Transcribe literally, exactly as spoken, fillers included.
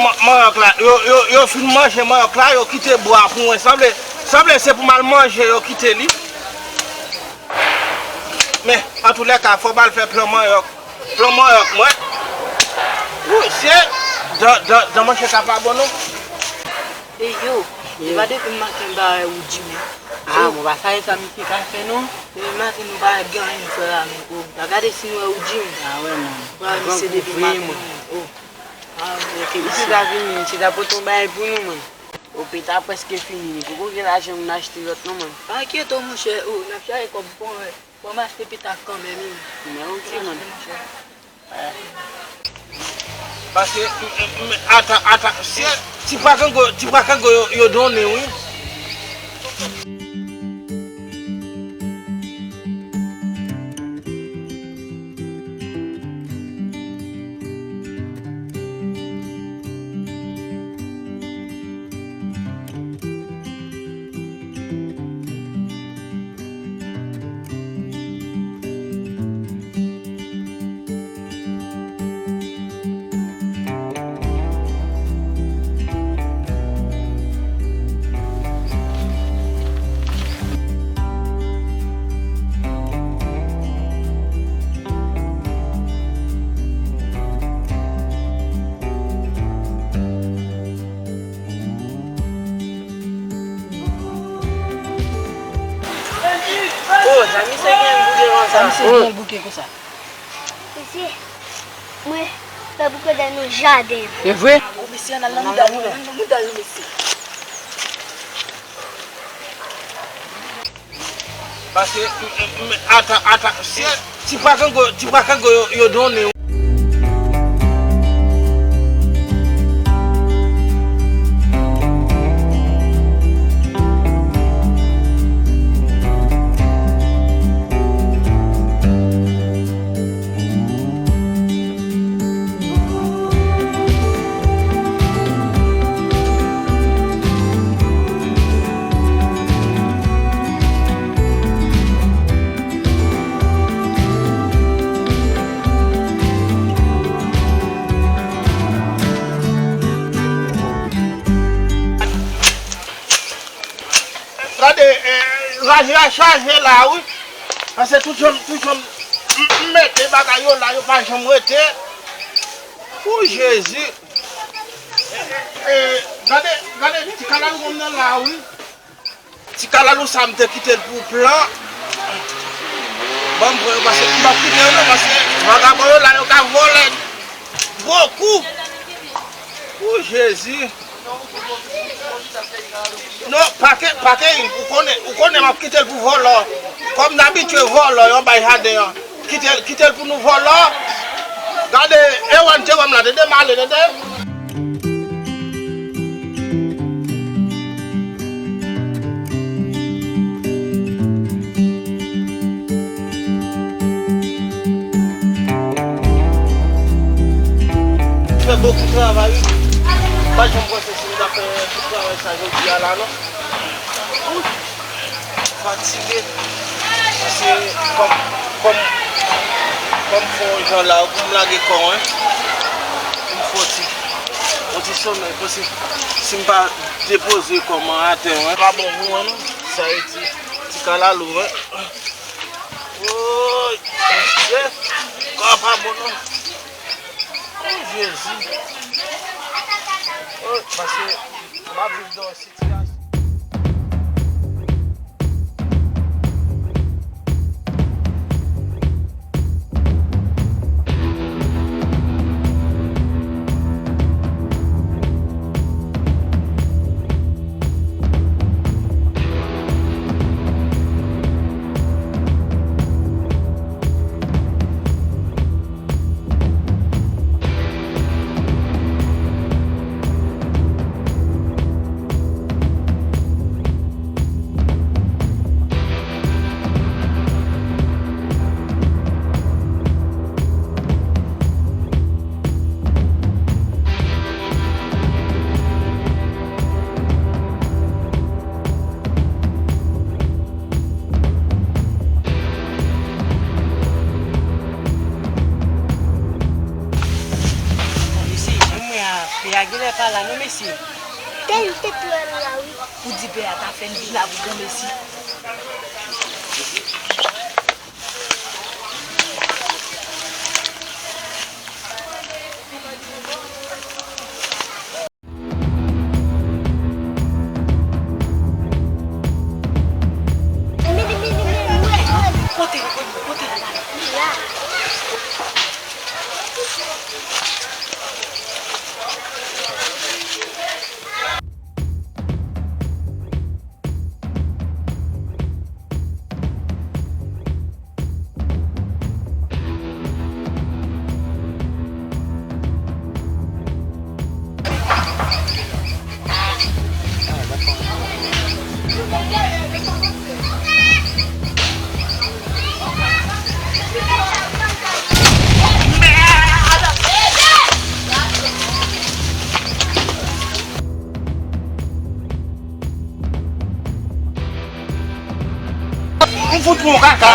Ma-, manyòk la, yo, yo, yo fin manje manyòk la, yo kite bwa pou mwen. Sanble, sanble se pou m al manje, yo kite li. Men, antoulèka, fò m al fè plan manyòk. Plan manyòk mwen. Wi, se dan, dan, dan manchèt la pa bon non. E yo, se pa depi maten m pa wè Woody, men. Ah, bon, pa sa e sa misye ka fè non. Depi maten nou pa wè gen anyen fè la, men, oh. Pa gade si nou wè Woody, men. Ah, wè, man. Wè, misye depi maten, men, oh. Ah, ok, misye ta vini, misye ta pote yon bagay pou nou, man. Ope ta prèske fini, li poko gen lajan pou n achte lòt non, man. Pa enkyete w, monchè, oh, n ap chache kòb pou, bon, m achte petak kanmenm, wi. Men ok, man. Paske, m, m, m, ata, ata, se ti pwakango, ti pwakango yo, yo donnen, wi. Oh, sa misye gen bouke konsa. Sa misye gen bouke konsa. Mesye, mwen fè bouke dèyè nan jaden an. E vre? Oh, mesye, ann al nan mouda nou, ann al nan mouda nou, mesye. Paske, m, m, m, ata, ata, se ti pwakango, ti pwakango yo, yo donnen. Gade, eh, raje a chaje la, wi. Paske tout jan, tout jan m, m mete bagay yo la, yo pa janm rete. Ou Jezi. Eh, eh, eh, gade, gade ti kalalou m nan la, wi. Ti kalalou sa m te kite l pou plan. Ban m pran yo paske m p ap kite yo non, paske vagabon yo la, yo ka vòlè. Gwo kou. Ou Jezi. Non, pake, pake, ou konnen, ou konnen m ap kite l pou vòlò. Kòm n abitye vòlò yo bay jaden an. Kite, kite l pou nou vòlò. Gade, Ewan te wè m la, tande m ale, tande. Fè bokou travay, wi. Pa janm panse si m ta fè tout travay sa jodi a la, non. Fatige. Paske kòm, kòm, kòm fè yon jan la, pou m lage kò mwen, pou m fè yon ti, yon ti somèy, paske si m pa depoze kò mwen atè, wi. Pa bon pou mwen, non. Sa e ti, ti kalalou, wi. Woy, Bondye, kò a pa bon, non. Oh, Jezi. Oh, paske m ap viv nan yon sitiyasyon. Pè a genlè pa la non mesye. Pè, li te pran la wi. Pou di pè a ta fè n vin la pou granmesi. Kote, kote, kote? La. M fout pran kaka.